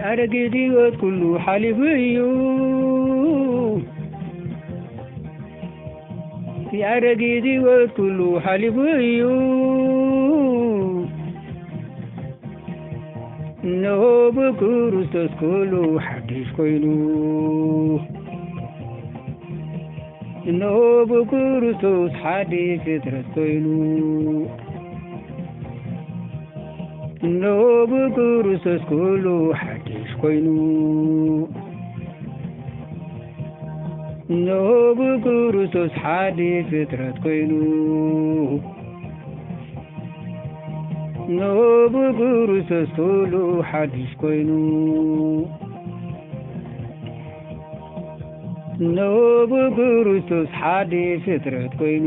ኣረጊት ህይወት ኩሉ ሓሊፉ እዩ። እቲ ኣረጊት ህይወት ኩሉ ሓሊፉ እዩ። እነሆ ብክርስቶስ ኩሉ ሓድሽ ኮይኑ። እነሆ ብክርስቶስ ሓድሽ ፍጥረት ኮይኑ። እነሆ ብክርስቶስ ኩሉ ሓድሽ ኮይኑ። እነሆ ብክርስቶስ ሓድሽ ፍጥረት ኮይኑ። እነሆ ብክርስቶስ ኩሉ ሓድሽ ኮይኑ። እነሆ ብክርስቶስ ሓድሽ ፍጥረት ኮይኑ።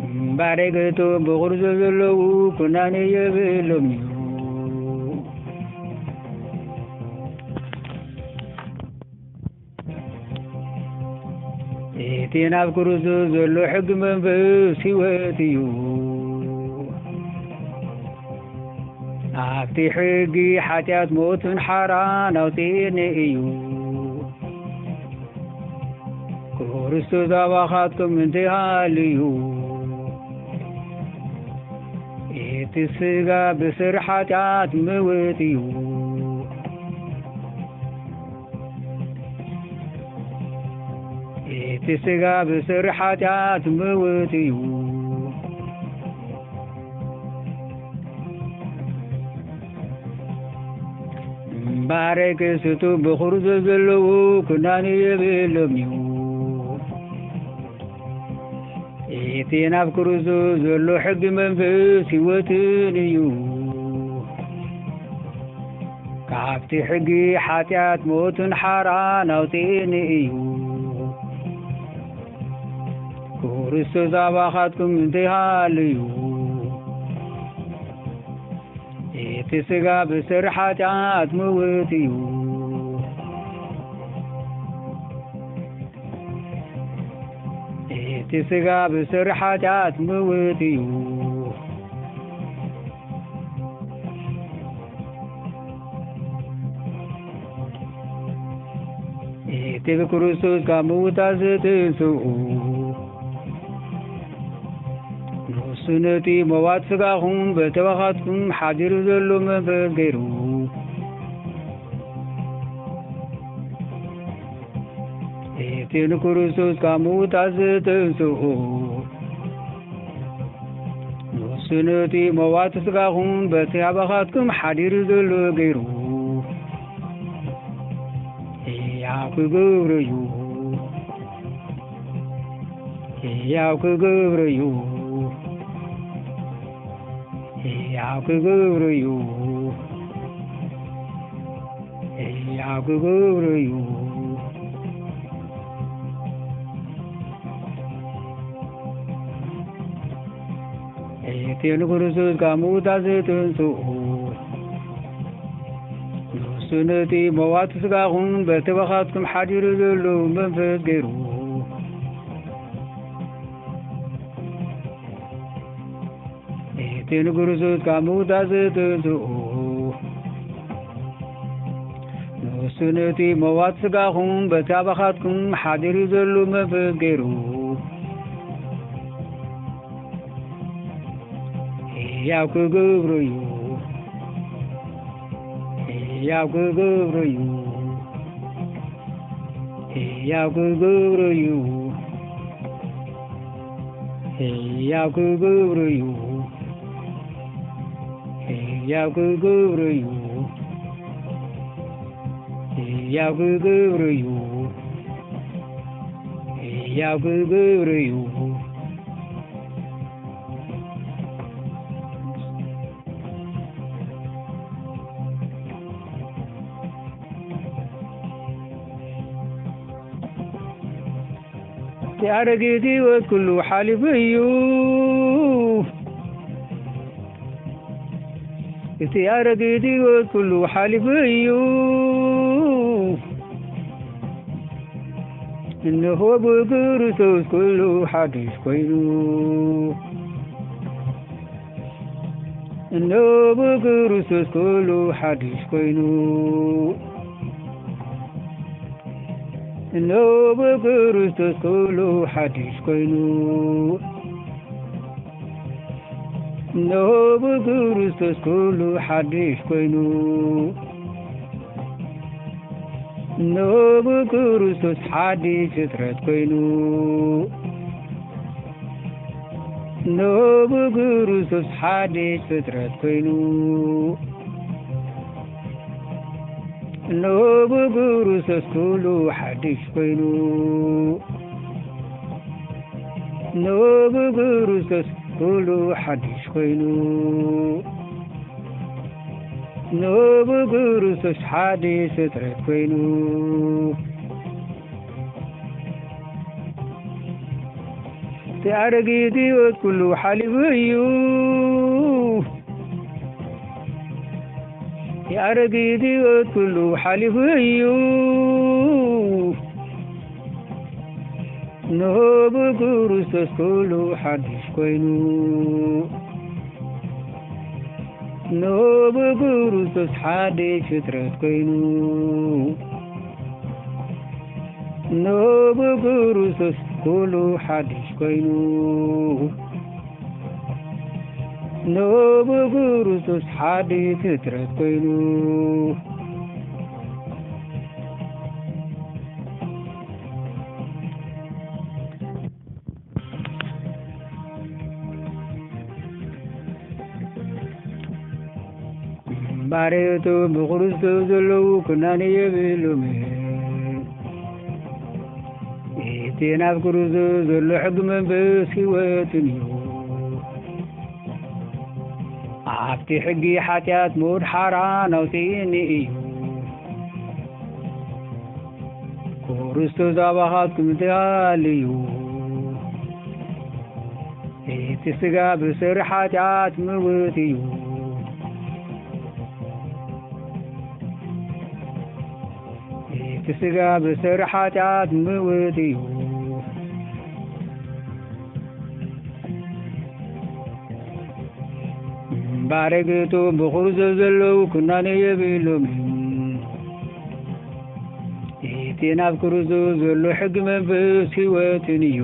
እምበኣር ገቶም ብክርስቶስ ዘለዉ ኩናኔ የብሎም እዩ። እቲ ናብ ክርስቶስ ዘሎ ሕጊ መንፈስ ህይወት እዩ። ኣብቲ ሕጊ ሓጢኣት ሞትን ሓራን ኣውፅእኒ እዩ። ክርስቶስ ኣባኻትኩም እንተይሃልዩ፣ እቲ ስጋ ብስር ሓጢኣት ምውት እዩ። እቲ ስጋ ብስር ሓጢኣት ምውት እዩ። እምበኣር ክስቱ ብክርስቶስ ዘለዉ ኩናኔ የብሎም እዩ። እቲ ናብ ክርስቶስ ዘሎ ሕጊ መንፈስ ህይወትን እዩ። ካብቲ ሕጊ ሓጢኣት ሞትን ሓራን ኣውፅእኒ እዩ። ክርስቶስ ኣባኻትኩም እንተይሃልዩ፣ እቲ ስጋ ብስር ሓጢኣት ምውት እዩ። እቲ ስጋ ብስር ሓጢኣት ምውት እዩ። እቲ ብክርስቶስ ካብ ምውታት ዝተንስኡ፣ ንሱ ነቲ መዋቲ ስጋኹም በተባኻትኩም ሓዲሩ ዘሎ መንፈስ ገይሩ፣ እቲ ንክርስቶስ ካብ ምውታት ዝተንስኡ፣ ንሱ ነቲ መዋቲ ስጋኹም በቲ ኣባኻትኩም ሓዲሩ ዘሎ ገይሩ፣ ሕያው ክገብሮ እዩ። ሕያው ክገብሮ እዩ። ሕያው ክገብሮ እዩ። ሕያው ክገብሮ እዩ። እቲ ንክርስቶስ ካብ ምውታት ዝተንስኡ፣ ንሱ ነቲ መዋቲ ስጋኹም በተባኻትኩም ሓዲሩ ዘሎ መንፈስ ገይሩ፣ እቲ ንክርስቶስ ካብ ምውታት ዝተንስኡ፣ ንሱ ነቲ መዋቲ ስጋኹም በተባኻትኩም ሓዲሩ ዘሎ መንፈስ ገይሩ፣ ሕያው ክገብሮ እዩ። ሕያው ክገብሮ እዩ። ሕያው ክገብሮ እዩ። ሕያው ክገብሮ እዩ። ሕያው ክገብሮ እዩ። ሕያው ክገብሮ እዩ። ሕያው ክገብሮ እዩ። እቲ ኣረጊት ህይወት ኩሉ ሓሊፉ እዩ። እቲ ኣረጊት ህይወት ኩሉ ሓሊፉ እዩ። እነሆ ብክርስቶስ ኩሉ ሓድሽ ኮይኑ። እነሆ ብክርስቶስ ኩሉ ሓድሽ ኮይኑ። እነሆ ብክርስቶስ ኩሉ ሓድሽ ኮይኑ። እነሆ ብክርስቶስ ኩሉ ሓድሽ ኮይኑ። እነሆ ብክርስቶስ ሓድሽ ፍጥረት ኮይኑ። እነሆ ብክርስቶስ ሓድሽ ፍጥረት ኮይኑ። እነሆ ብክርስቶስ ኩሉ ሓድሽ ኮይኑ። እነሆ ብክርስቶስ ኩሉ ሓድሽ ኮይኑ። እነሆ ብክርስቶስ ሓድሽ ፍጥረት ኮይኑ። እቲ ኣረጊት ህይወት ኩሉ ሓሊፉ እዩ። እቲ ኣረጊት ህይወት ኩሉ ሓሊፉ እዩ። እንሆ ብክርስቶስ ኩሉ ሓድሽ ኮይኑ። እንሆ ብክርስቶስ ሓድሽ ፍጥረት ኮይኑ። እንሆ ብክርስቶስ ኩሉ ሓድሽ ኮይኑ። እንሆ ብክርስቶስ ሓድሽ ፍጥረት ኮይኑ። እምበኣር እቶም ብክርስቶስ ዘለዉ ኩናኔ የብሎምን። እቲ ናብ ክርስቶስ ዘሎ ሕጊ መንፈስ ህይወትን እዩ። ኣብቲ ሕጊ ሓጢኣት ሞት ሓራ ናውፅእኒ እዩ። ክርስቶስ ኣባኻትኩም እንተሃልዩ፣ እቲ ስጋ ብሰሪ ሓጢኣት ምውት እዩ። እቲ ስጋ ብሰሪ ሓጢኣት ምውት እዩ። እምበኣር እቶም ብክርስቶስ ዘለዉ ኩናኔ የብሎምን። እቲ ናብ ክርስቶስ ዘሎ ሕጊ መንፈስ ህይወትን እዩ።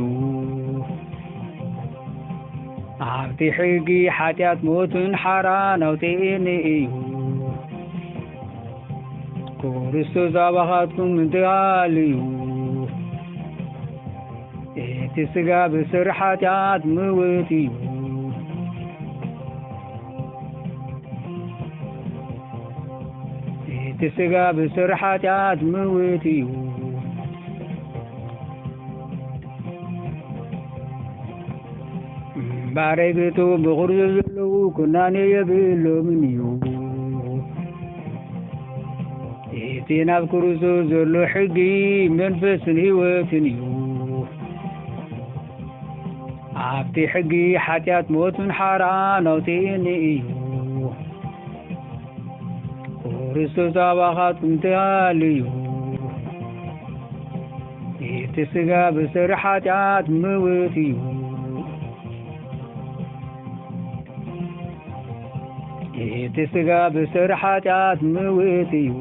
ኣብቲ ሕጊ ሓጢኣት ሞትን ሓራ ናውፅእኒ እዩ። ክርስቶስ ኣባኻትኩም እንተሃልዩ፣ እቲ ስጋ ብስር ሓጢኣት ምውት እዩ። እቲ ስጋ ብስር ሓጢኣት ምውት እዩ። እምበኣር እቶም ብክርስቶስ ዘለዉ ኩናኔ የብሎምን እዩ። እቲ ናብ ክርስቶስ ዘሎ ሕጊ መንፈስን ህይወትን እዩ። ኣብቲ ሕጊ ሓጢኣት ሞትን ሓራ ናውፅእኒ እዩ። ክርስቶስ ኣባኻትኩም እንተሃልዩ፣ እቲ ስጋ ብስር ሓጢኣት ምውት እዩ። እቲ ስጋ ብስር ሓጢኣት ምውት እዩ።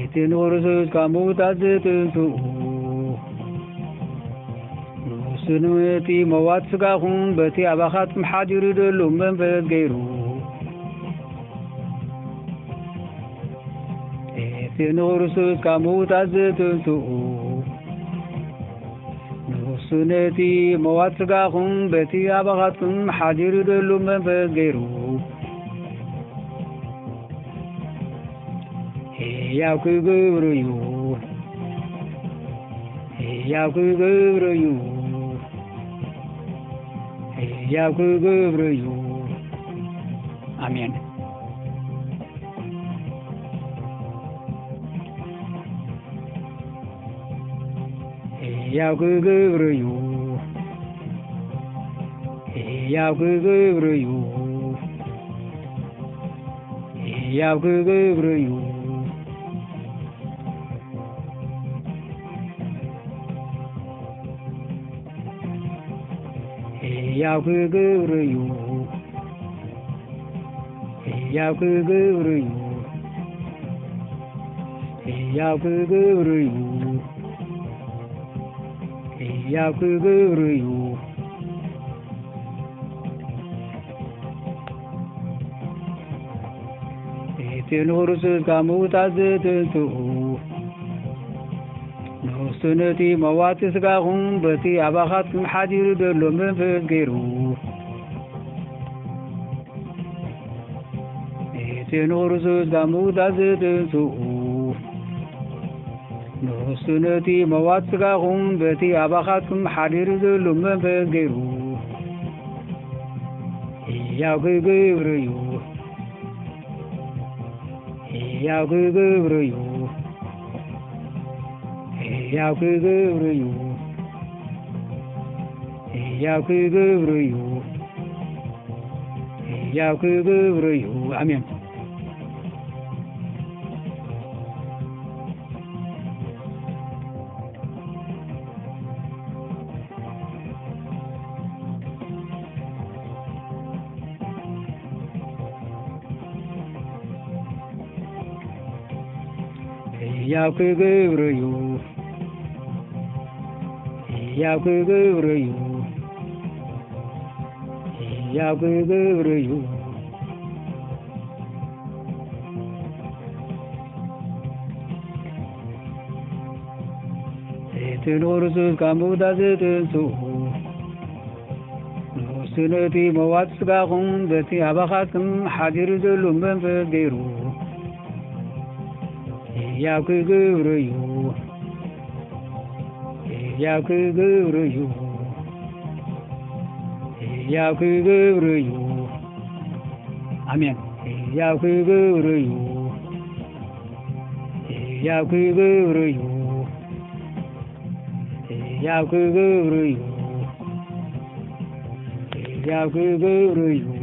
እቲ ንክርስቶስ ካብ ምውታት ዘተንስኡ፣ ንሱ ነቲ መዋቲ ስጋኹም በቲ ኣባኻትኩም ሓዲሩ ዘሎ መንፈስ ገይሩ፣ እቲ ንክርስቶስ ካብ ምውታት ዘተንስኡ፣ ንሱ ነቲ መዋቲ ስጋኹም በቲ ኣባኻትኩም ሓዲሩ ዘሎ መንፈስ ገይሩ፣ ህያው ክገብሮ እዩ። ህያው ክገብሮ እዩ። ህያው ክገብሮ እዩ። ኣሜን። ህያው ክገብሮ እዩ። ህያው ክገብሮ እዩ። ህያው ክገብሮ እዩ። ህያው ክገብር እዩ። ህያው ክገብር እዩ። ህያው ክገብር እዩ። ህያው ክገብር እዩ። እቲ ንኽርስቶስ ካብ ምውታት ዘተንስኡ፣ ንሱ ነቲ መዋቲ ስጋኹም በቲ ኣባኻትኩም ሓዲሩ ዘሎ መንፈስ ገይሩ። እቲ ንኽርስቶስ ካብ ምውታት ዘተንስኡ፣ ንሱ ነቲ መዋቲ ስጋኹም በቲ ኣባኻትኩም ሓዲሩ ዘሎ መንፈስ ገይሩ። ህያው ክገብር እዩ። ህያው ክገብር እዩ። ህያው ክገብር እዩ። ህያው ክገብር እዩ። ህያው ክገብር እዩ። ኣሜን። ህያው ክገብር እዩ። ህያው ክገብር እዩ። ህያው ክገብር እዩ። እቲ ንኽርስቶስ ካብ ምውታት ዘተንስኡ፣ ንሱ ነቲ መዋቲ ስጋኹም በቲ ኣባኻትኩም ሓዲሩ ዘሎ መንፈስ ገይሩ። ህያው ክገብር እዩ። ህያው ክገብር እዩ። ህያው ክገብር እዩ። ኣሜን። ህያው ክገብር እዩ። ህያው ክገብር እዩ። ህያው ክገብር እዩ። ህያው ክገብር እዩ።